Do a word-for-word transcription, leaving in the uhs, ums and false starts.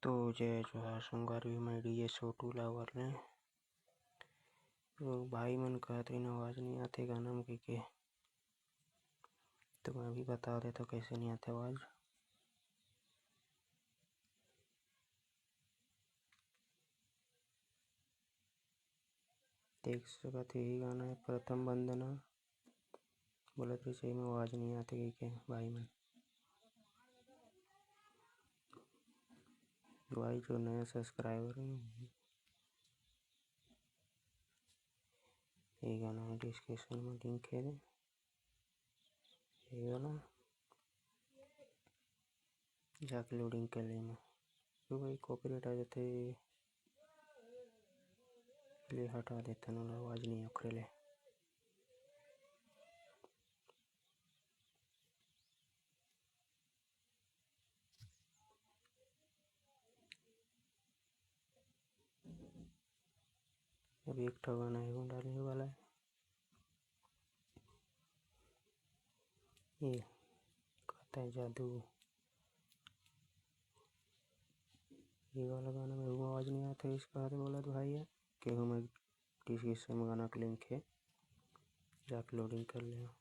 तो जय जोहार संगवारी हो, मैं डीजे छोटू लावर ले। तो भाई मन कहत रहिन आवाज नहीं आते गाना में कहिके, तो मैं भी बता देता कैसे नहीं आते आवाज। देख सकत हो, यही गाना है प्रथम वंदना। बोलत रहिस, "एमा आवाज नहीं आते," कहिके भाई मन। भाई जो नया सब्सक्राइबर है, ये गाना डिस्क्रिप्शन में लिंक है, ये वाला जाके लोडिंग कर लेना। तो भाई कॉपीराइट आ जाते, ले हटा देते ना, आवाज नहीं ओकरे ले। अब एक ठो गाना है वो डालने वाला है, ये कहता है जादू। ये वाला गाना में वो आवाज नहीं आता है, इसका हाथ बोला तो भाई है कि हम डिस्क्रिप्शन में गाना का लिंक है, जाके लोडिंग कर लेना।